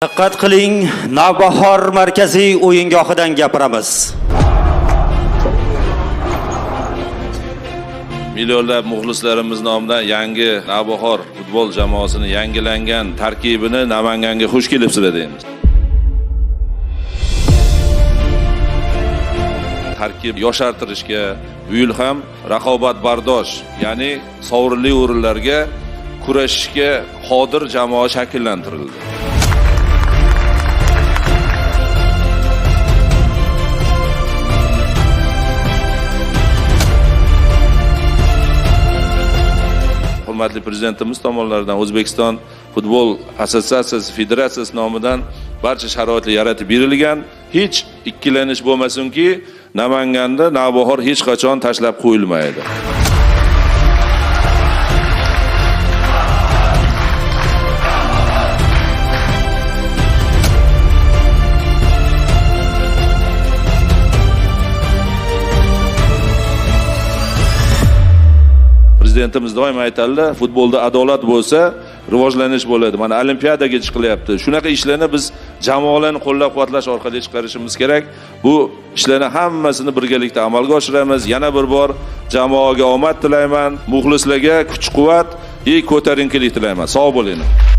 Diqqat qiling, Navbahor markaziy o'yingohidan gapiramiz. Millionlab muxlislarimiz nomidan yangi Navbahor futbol jamoasini yangilangan tarkibini Namanganga xush kelibsizlar deymiz. Tarkib yoshartirishga bu yil ham raqobatbardosh, ya'ni sovrinli o'rinlarga kurashishga qodir jamoa shakllantirildi. Hurmatli prezidentimiz tomonidan O'zbekiston futbol assotsiatsiyasi federatsiyasi nomidan barcha sharoitlar yaratib berilgan. Hech ikkilanish bo'lmasinki, Namanganda Navbahor hech qachon tashlab qo'yilmaydi. Prezidentimiz doim aytadilar, futbolda adolat bo'lsa, rivojlanish bo'ladi. Mana olimpiadaga chiqilyapti. Shunaqa ishlarni biz jamoalarni qo'llab-quvvatlash orqali chiqarishimiz kerak. Bu ishlarni hammasini birgalikda amalga oshiramiz. Yana bir bor jamoaga omad tilayman, muxlislarga kuch-quvvat va ko'tarinkilik tilayman. Sog' bo'linglar.